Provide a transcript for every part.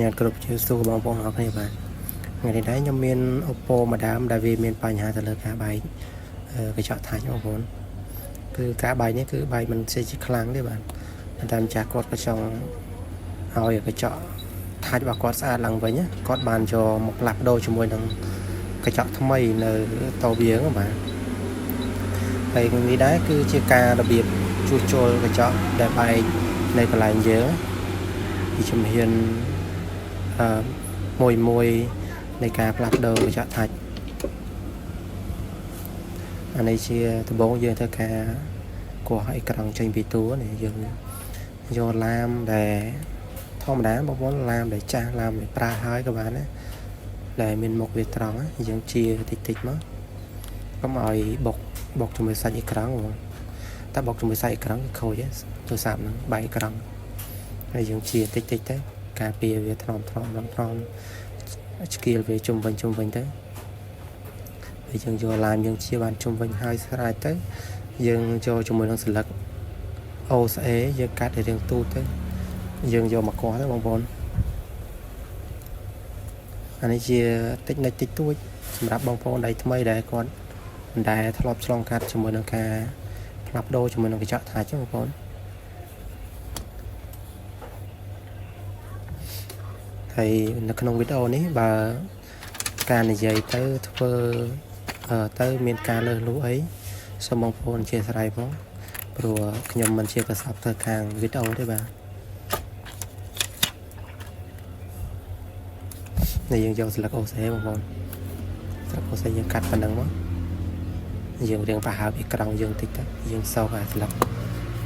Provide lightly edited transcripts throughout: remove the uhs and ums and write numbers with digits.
ញ៉ាំគ្រប់ជាសួរបងប្អូនអរគ្នាបាទថ្ងៃនេះដែរខ្ញុំមាន Oppo មួយដើមដែលវាមានបញ្ហាទៅលើការបែកកញ្ចក់ touch បងប្អូនគឺការបែកនេះគឺបែកមិនជាខ្លាំងទេបាទប៉ុន្តែម្ចាស់គាត់ក៏ចង់ឲ្យកញ្ចក់ touch របស់គាត់ស្អាតឡើងវិញគាត់បានយកមកផ្លាស់ប្ដូរជាមួយនឹងកញ្ចក់ថ្មីនៅតូបយើងបាទហើយនេះដែរគឺជាការរបៀបជួសជុលកញ្ចក់ដែលបែកនៅកន្លែងយើងពីជំហានអឺមួយមួយនៃការផ្លាស់ប្ដូរកញ្ចក់ touch អានេះជាដំបូងយើងធ្វើការកោះអេក្រង់ចេញពីតួនេះយើងយកឡាមដែលធម្មតាបងប្អូនឡាមដែលចាស់ឡាមដែលប្រើហើយក៏បានដែរដែលមានមុខវាត្រង់យើងជាតិចតិចមកកុំឲ្យបុកបុកជាមួយសាច់អេក្រង់បងតែបុកជាមួយសាច់អេក្រង់គឺខូចទូរស័ព្ទហ្នឹងបែកអេក្រង់ហើយយើងជាតិចតិចទៅការពារវាថ្នមថ្នមថ្នមឆ្កៀលវាជុំវិញជុំវិញទៅហើយយើងយកឡាមយើងជាបានជុំវិញហើយស្រេចទៅយើងចូលជាមួយនឹងសន្លឹក OSA យើងកាត់ឲ្យរាងទូចទៅយើងយកមកគាស់ទៅបងប្អូនអានេះជាតិចនិចតិចតួចសម្រាប់បងប្អូនដៃថ្មីដែលគាត់មិនដែលធ្លាប់ឆ្លងកាត់ជាមួយនឹងការផ្លាស់ប្ដូរជាមួយនឹងកញ្ចក់ touch បងប្អូនហើយនៅក្នុងវីដេអូនេះបើការនិយាយទៅធ្វើទៅមានការលើសលួអីសូមបងប្អូនអធិស្ឋានផងព្រោះខ្ញុំមិនជាប្រសពទៅខាងវីដេអូទេបាទនេះយើងយកស្លឹកអូសេបងប្អូនស្លឹកអូសេយើងកាត់ប៉ុណ្ណឹងមកយើងរៀងប្រហើបអេក្រង់យើងតិចទៅយើងសោកអាស្លឹក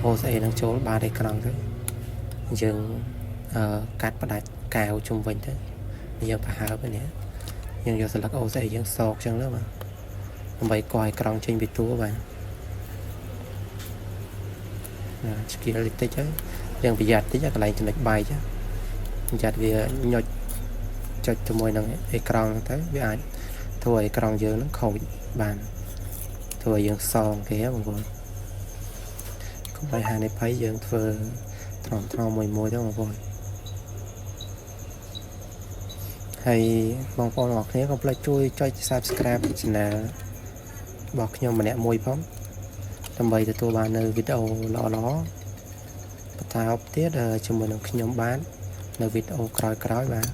អូសេនឹងចូលបាតអេក្រង់ទៅយើងអឺកាត់ផ្ដាច់កែវជុំវិញទៅយើងប្រហើបនេះយើងយកស្លឹកអូសេយើងសោកចឹងទៅបាទដើម្បីកោះអេក្រង់ចេញពីតួបាទណាឆ្កៀលតិចហើយយើងប្រយ័ត្នតិចកន្លែងចំណុចបែកប្រយ័ត្នវាញុចចុចជាមួយនឹងអេក្រង់ទៅវាអាចធ្វើឲ្យអេក្រង់យើងនឹងខូចបានធ្វើឲ្យយើងសងគេបងប្អូនកុំឲ្យហានិភ័យយើងធ្វើថ្នមថ្នមមួយមួយទៅបងប្អូនហើយបងប្អូនអរគ្នាកុំភ្លេចជួយចុច Subscribe Channel របស់ខ្ញុំម្នាក់មួយផងដើម្បីទទួលបាននៅវីដេអូល្អៗបន្តទៀតជាមួយនឹងខ្ញុំបាននៅវីដេអូក្រោយៗបាទ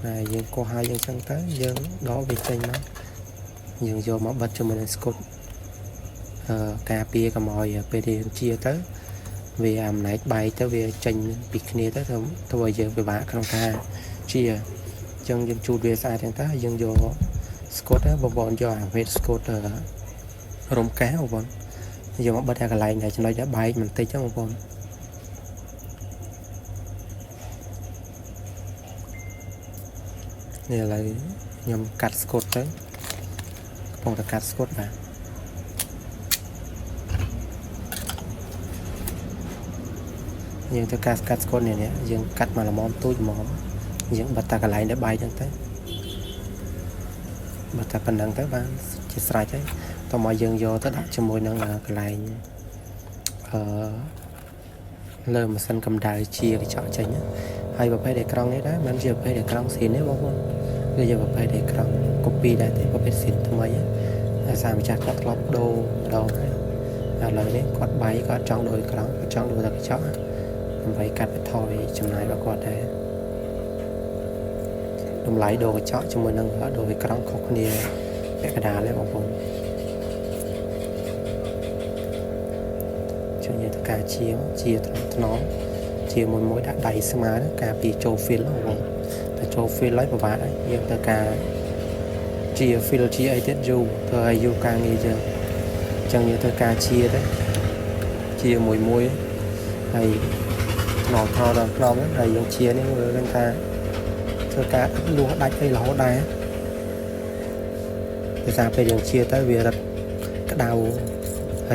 ហើយយើងកោះហើយយើងចឹងទៅយើងដកវាចេញមកយើងយកមកបិទជាមួយនឹងស្កុតអឺការពារកុំឲ្យពេលយើងជាទៅវាអំណែកបែកទៅវាចេញពីគ្នាទៅធ្វើឲ្យយើងពិបាកក្នុងការជាអញ្ចឹងយើងជូតវាស្អាតចឹងទៅយើងយកស្កុតបងប្អូនយកអាវេតស្កុតរំកែបងប្អូនយកមកបិទតែកន្លែងដែលចំណុចដែលបែកបន្តិចចឹងបងប្អូននេះឥឡូវខ្ញុំកាត់ស្កុតទៅកំពុងតែកាត់ស្កុតបាទយើងធ្វើការកាត់ស្កុតនេះយើងកាត់មកល្មមទូចល្មមយើងបិទតែកន្លែងដែលបែកចឹងទៅបិទតែប៉ុណ្្នឹងទៅបានជាស្រេចហើយតោះមកយើងយកទៅដាក់ជាមួយនឹងកន្លែងអឺលើម៉ាស៊ីនកម្ដៅជាកញ្ចក់ចេញហើយប្រភេទអេក្រង់នេះដែរមិនជាប្រភេទអេក្រង់ស៊ីនទេបងប្អូនគឺជាប្រភេទអេក្រង់ copy ដែរទេប្រភេទស៊ីនថ្មីហើយសារម្ចាស់គាត់ធ្លាប់ដូរម្ដងហើយឥឡូវនេះគាត់បាយគាត់ចង់ដូរអេក្រង់គាត់ចង់ដូរតែកញ្ចក់ដើម្បីកាត់បន្ថយចំណាយរបស់គាត់ដែរតម្លៃដូរកញ្ចក់ជាមួយនឹងដូរអេក្រង់ខុសគ្នាពាក់កណ្ដាលទេបងប្អូនជួយយើងធ្វើការជាថ្នមថ្នមជាមួយមួយដាក់ដៃស្មើការពារចូល fill បងប្អូនតែចូល fill ហើយពិបាកហើយយើងត្រូវការជា fill ជាអីទៀតយូរធ្វើឲ្យយូរការងារយើងអញ្ចឹងយើងធ្វើការជាទៅជាមួយមួយហើយថ្នមថ្នមដល់ថ្នមហើយយើងជានេះមើលឃើញថាធ្វើការលួសដាច់អីរហូតដែរដោយសារពេលយើងជាទៅវារឹតក្តៅ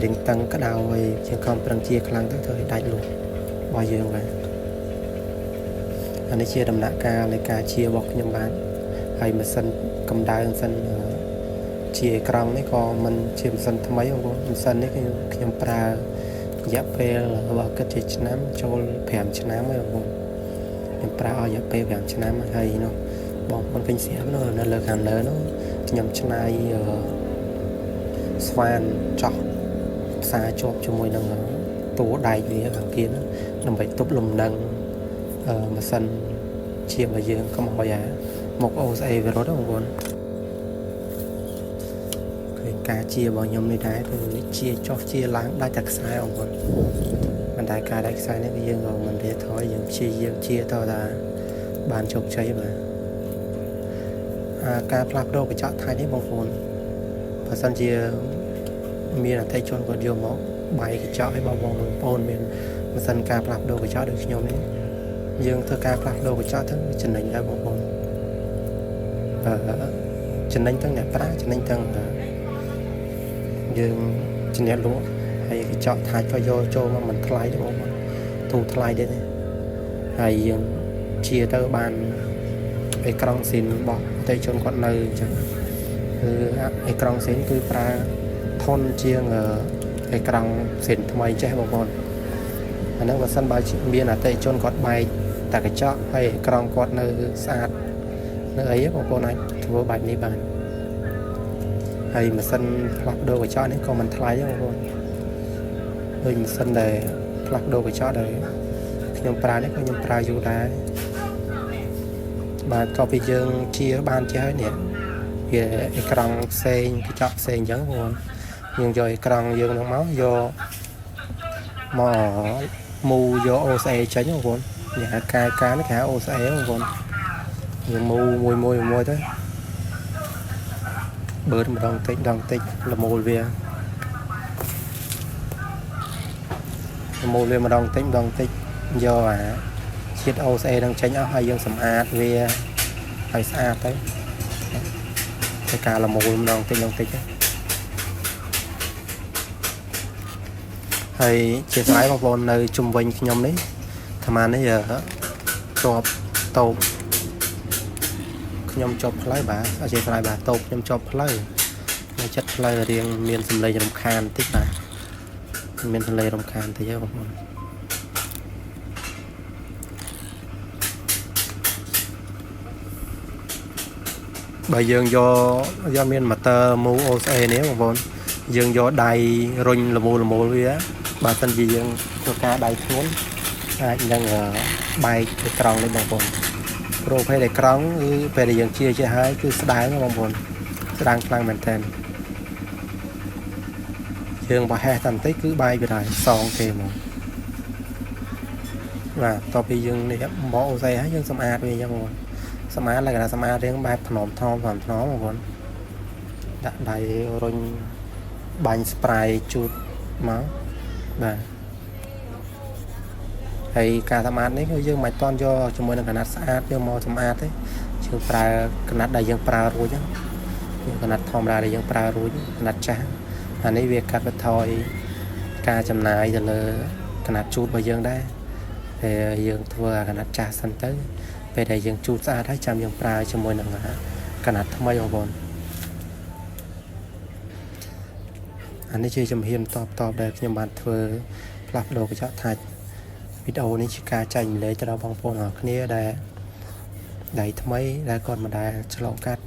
រៀងតឹងក្តៅហើយជាងខំប្រឹងជាខ្លាំងទៅធ្វើឲ្យដាច់លួសរបស់យើងបាទអានេះជាដំណាក់កាលនៃការជារបស់ខ្ញុំបាទហើយម៉ាស៊ីនកម្ដៅម៉ាស៊ីនជាអេក្រង់នេះក៏មិនជាម៉ាស៊ីនថ្មីបងប្អូនម៉ាស៊ីននេះខ្ញុំប្រើរយៈពេលបើគិតជាឆ្នាំចូល5ឆ្នាំហើយបងប្អូន ខ្ញុំប្រើអស់រយៈពេល5ឆ្នាំហើយនោះបងប្អូនឃើញស្រាប់នោះនៅលើខាងលើនោះខ្ញុំច្នៃស្វានចោះផ្សារជាប់ជាមួយនឹងតួដែកវាខាងគៀនដើម្បីទប់លំនឹងម៉ាស៊ីនជារបស់យើងកុំឲ្យអាមុខ OSA វារត់បងប្អូនឃើញការជារបស់ខ្ញុំនេះដែរគឺជាចុះជាឡើងដាច់តែខ្សែបងប្អូនមិនតែការដាច់ខ្សែនេះគឺយើងក៏មិនរាថយយើងព្យាយាមជាតថាបានជោគជ័យបាទការផ្លាស់ប្ដូរកញ្ចក់ថៃនេះបងប្អូនបើសិនជាមានអតិជនគាត់យកមកបាយកញ្ចក់ឲ្យបងប្អូនមានម៉ាស៊ីនការផ្លាស់ប្ដូរកញ្ចក់ដូចខ្ញុំនេះយើងធ្វើការផ្លាស់ប្ដូរកញ្ចក់ទៅចំណេញដែរបងប្អូនចំណេញទាំងអ្នកប្រើចំណេញទាំងយើងជាអ្នកលក់ហើយកញ្ចក់ថាច់ក៏យកចូលមកមិនថ្លៃទេបងប្អូនទូថ្លៃទេហើយយើងជាទៅបានអេក្រង់ស៊ីនរបស់អតិជនគាត់នៅអញ្ចឹងគឺអេក្រង់ស៊ីនគឺប្រើធន់ជាងអេក្រង់ស៊ីនថ្មីចេះបងប្អូនអាហ្នឹងបើសិនបើមានអតិជនគាត់បែកតែកញ្ចក់ហើយអេក្រង់គាត់នៅស្អាតនៅអីបងប្អូនអាចធ្វើបែបនេះបានហើយម៉ាស៊ីនផ្លាស់ប្ដូរកញ្ចក់នេះក៏មិនថ្លៃដែរបងប្អូនដូចម៉ាស៊ីនដែលផ្លាស់ប្ដូរកញ្ចក់ដែលខ្ញុំប្រើនេះក៏ខ្ញុំប្រើយូរដែរបាទក៏ពីយើងជាបានជាហើយនេះវាអេក្រង់ផ្សេងកញ្ចក់ផ្សេងអញ្ចឹងបងប្អូនយើងយកអេក្រង់យើងនឹងមកយកមកមូយក OSA ចេញបងប្អូននេះហៅកាយកានេះគេហៅ OSA បងប្អូនយើងមូមួយមួយមួយទៅបឺតម្ដងតិចម្ដងតិចលមូលវាលមូលវាម្ដងតិចម្ដងតិចយកអាជាតិ OSA នឹងចេញអស់ហើយយើងសម្អាតវាឲ្យស្អាតទៅតែការលមូលម្ដងតិចម្ដងតិចហើយជាស្រ័យបងប្អូននៅជុំវិញខ្ញុំនេះអាត្មានេះជាប់តូបខ្ញុំជាប់ផ្លូវបាទអធិស្ឋានបាទតូបខ្ញុំជាប់ផ្លូវនៅចិត្តផ្លូវរៀងមានសម្លេងរំខានតិចបាទមានសម្លេងរំខានតិចហ៎បងប្អូនបើយើងយកមានម៉ូទ័រមូ OSA នេះបងប្អូនយើងយកដៃរុញលមូលមូលវាបើសិនជាយើងធ្វើការដៃធ្ងន់អាចនឹងបែកអេក្រង់នេះបងប្អូនព្រោះពេលអេក្រង់គឺពេលដែលយើងជាចេះហើយគឺស្ដើងបងប្អូនស្ដើងខ្លាំងមែនតើយើងប្រហែសតែបន្តិចគឺបែកវាហើយសងគេហ្មងបាទតទៅពីយើងនេះមកអូសេហើយយើងសម្អាតវាអញ្ចឹងបងប្អូនសម្អាតលក្ខណៈសម្អាតរៀងបែបថ្នមថ្នមថ្នមថ្នមបងប្អូនដាក់ដៃរុញបាញ់ស្ប្រៃជូតមកបាទហើយការសម្អាតនេះគឺយើងមិនតាន់យកជាមួយនឹងកណាត់ស្អាតយកមកសម្អាតទេយើងប្រើកណាត់ដែលយើងប្រើរួចហ្នឹងកណាត់ធម្មតាដែលយើងប្រើរួចកណាត់ចាស់អានេះវាកាត់បន្ថយការចំណាយទៅលើកណាត់ជូតរបស់យើងដែរតែយើងធ្វើអាកណាត់ចាស់សិនទៅពេលដែលយើងជូតស្អាតហើយចាំយើងប្រើជាមួយនឹងកណាត់ថ្មីបងប្អូនអានេះជាជំហានតបតដែលខ្ញុំបានធ្វើផ្លាស់ប្ដូរកញ្ចក់ថាច់វីដេអូនេះជាការចែកម្លែកទៅដល់បងប្អូនទាំងអស់គ្នាដែលដៃថ្មីដែលគាត់មិនដែលឆ្លងកាត់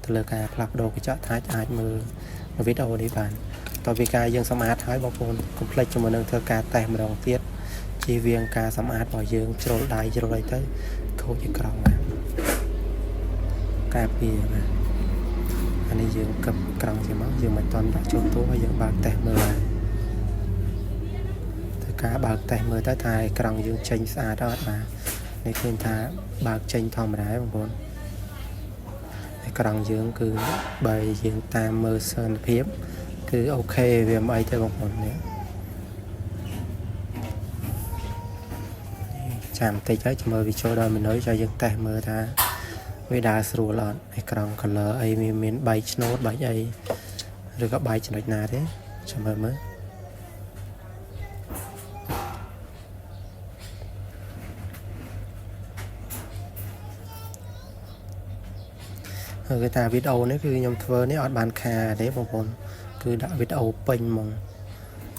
ទៅលើការផ្លាស់ប្ដូរកញ្ចក់ថាច់អាចមើលវីដេអូនេះបានតទៅពីការយើងសម្អាតហើយបងប្អូនកុំភ្លេចជាមួយនឹងធ្វើការតេស្តម្ដងទៀតជៀសវាងការសម្អាតរបស់យើងជ្រុលដៃជ្រុលអីទៅខូចអេក្រង់បាទការពារបាទអានេះយើងកឹបក្រង់ជាមកយើងមិនតន់ដាក់ចូលទូហើយយើងបើកតេស្តមើលហើយធ្វើការបើកតេស្តមើលទៅថាអេក្រង់យើងចេញស្អាតអត់បាទនេះឃើញថាបើកចេញធម្មតាបងប្អូនអេក្រង់យើងគឺបើយើងតាមមើលសន្តិភាពគឺអូខេវាមិនអីទេបងប្អូននេះចាំបន្តិចហើយចាំមើលវាចូលដល់ម៉ឺនុយចាំយើងតេស្តមើលថាវាដើរស្រួលអត់អេក្រង់ color អីវាមានបែកឆ្នូតបែកអីឬក៏បែកចំណុចណាទេចាំមើលមើលហើយគេថាវីដេអូនេះគឺខ្ញុំធ្វើនេះអត់បានខាទេបងប្អូនគឺដាក់វីដេអូពេញហ្មង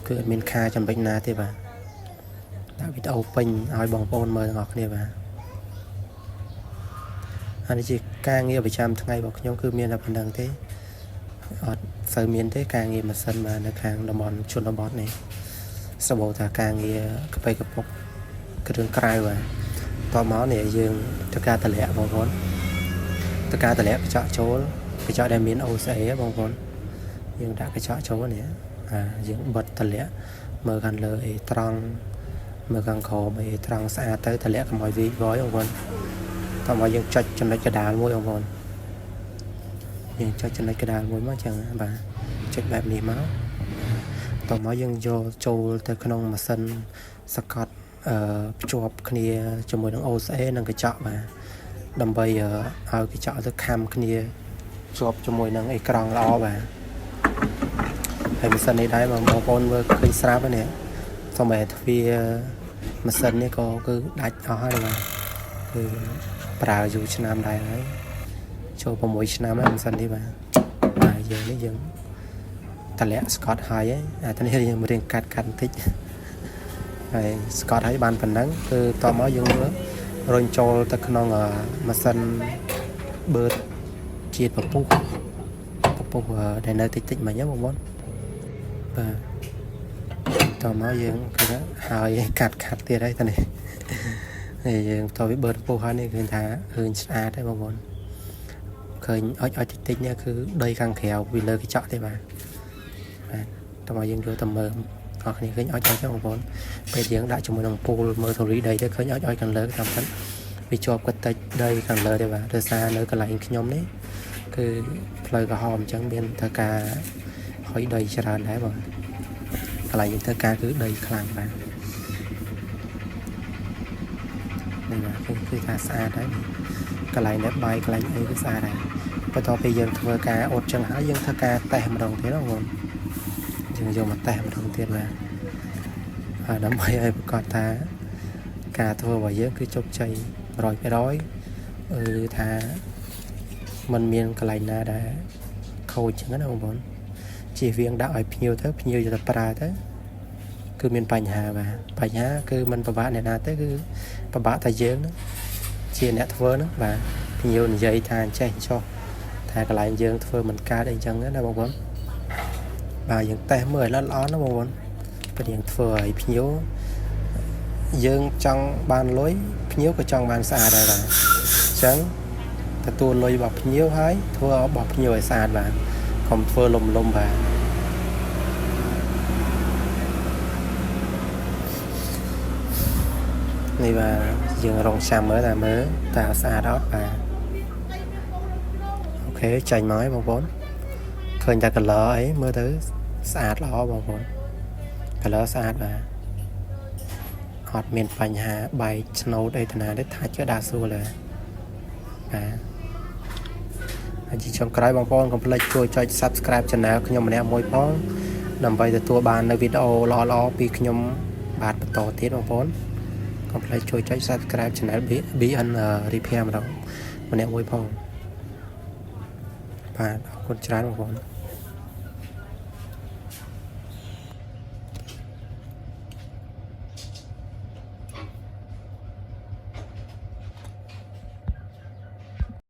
គឺអត់មានខាចំណុចណាទេបាទដាក់វីដេអូពេញឲ្យបងប្អូនមើលទាំងអស់គ្នាបាទ អានេះជាការងារប្រចាំថ្ងៃរបស់ខ្ញុំគឺមានតែប៉ុណ្្នឹងទេអត់សូវមានទេការងារម៉ាស៊ីនបាទនៅខាងតំបន់ជនបទនេះសម្បូរតែការងារកប៉ិកពុកគ្រឿងក្រៅបាទតមកនេះយើងធ្វើការតម្លាក់បងប្អូនធ្វើការតម្លាក់កញ្ចក់ចូលកញ្ចក់ដែលមាន OCA បងប្អូនយើងដាក់កញ្ចក់ចូលនេះអាយើងបិទតម្លាក់មើលខាងលើអេត្រង់មើលខាងក្រោមអេត្រង់ស្អាតទៅតម្លាក់កុំឲ្យវីកវយបងប្អូនតមកយើងចុចចំណុចកដាលមួយបងប្អូនយើងចុចចំណុចកដាលមួយមកចឹងបាទចុចបែបនេះមកតមកយើងយកចូលទៅក្នុងម៉ាស៊ីនសកត់អឺភ្ជាប់គ្នាជាមួយនឹង OCA និងកញ្ចក់បាទដើម្បីឲ្យកញ្ចក់ទៅខាំគ្នាជាប់ជាមួយនឹងអេក្រង់ល្អបាទហើយម៉ាស៊ីននេះដែរបងប្អូនមើលឃើញស្រាប់នេះសូម្បីទ្វារម៉ាស៊ីននេះក៏គឺដាច់អស់ហើយបាទគឺប្រើយូរឆ្នាំដែរហើយចូល6ឆ្នាំហើយម៉ាស៊ីននេះបាទបាទយើងនេះយើងតម្លាក់ស្កតហើយអានេះយើងរៀងកាត់កាត់បន្តិចហើយស្កតហើយបានប៉ុណ្ណឹងគឺតមកយើងរុញចូលទៅក្នុងម៉ាស៊ីនបឺតជាតិពពុះពពុះដែលនៅតិចតិចមិញហ្នឹងបងប្អូនបាទតមកយើងគឺថាហើយកាត់ខាត់ទៀតហើយតនេះហើយយើងតវាបឺតពពុះហើយនេះគឺថាឃើញស្អាតហើយបងប្អូនឃើញអុចអុចតិចតិចនេះគឺដីខាងក្រៅពីលើកញ្ចក់ទេបាទបាទតមកយើងយកទៅមើលអរគ្នាឃើញអុចអុចបងប្អូនពេលយើងដាក់ជាមួយនឹងពូលមើលធូលីដីទៅឃើញអុចអុចខាងលើតាមពិតវាជាប់កតិចដីខាងលើទេបាទដោយសារនៅកន្លែងខ្ញុំនេះគឺផ្លូវក្រហមអញ្ចឹងមានធ្វើការហុយដីច្រើនដែរបងកន្លែងយើងធ្វើការគឺដីខ្លាំងបាទនេះបាទគឺថាស្អាតហើយកន្លែងដែលបាយកន្លែងអីគឺស្អាតហើយបន្ទាប់ពីយើងធ្វើការអត់ចឹងហើយយើងធ្វើការតេស្តម្ដងទៀតបងប្អូនយើងយកមកតេស្តម្ដងទៀតបាទហើយដើម្បីឲ្យប្រកាសថាការធ្វើរបស់យើងគឺជោគជ័យ100%ឬថាมันមានកន្លែងណាដែលខូចចឹងណាបងប្អូនជៀសវាងដាក់ឲ្យភ្ញៀវទៅភ្ញៀវយកទៅប្រើទៅគឺមានបញ្ហាបាទបញ្ហាគឺมันពិបាកអ្នកណាទេគឺពិបាកតែយើងហ្នឹងជាអ្នកធ្វើហ្នឹងបាទភ្ញៀវនិយាយថាអញ្ចេះចុះថាកន្លែងយើងធ្វើមិនកើតអីចឹងណាបងប្អូនបាទយើងតេស្តមើលឲ្យល្អល្អណាបងប្អូនពេលយើងធ្វើឲ្យភ្ញៀវយើងចង់បានលុយភ្ញៀវក៏ចង់បានស្អាតដែរបាទអញ្ចឹងទទួលលុយរបស់ភ្ញៀវហើយធ្វើឲ្យរបស់ភ្ញៀវឲ្យស្អាតបាទកុំធ្វើលំលំបាទនេះបាទយើងរងចាំមើលតាមើលតើស្អាតអត់បាទ OK ចាញ់មកហើយបងប្អូនឃើញតែ color អីមើលទៅស្អាតល្អបងប្អូន color ស្អាតបាទអត់មានបញ្ហាបែកស្នូតអីតាណាទេថាជឿដើរស្រួលហើយបាទហើយជាចុងក្រោយបងប្អូនកុំភ្លេចជួយចុច Subscribe Channel ខ្ញុំម្នាក់មួយផងដើម្បីទទួលបាននៅវីដេអូល្អៗពីខ្ញុំបាទបន្តទៀតបងប្អូនកុំភ្លេចជួយចុច Subscribe Channel BN Repair ម្ដងម្នាក់មួយផងបាទអរគុណច្រើនបងប្អូន។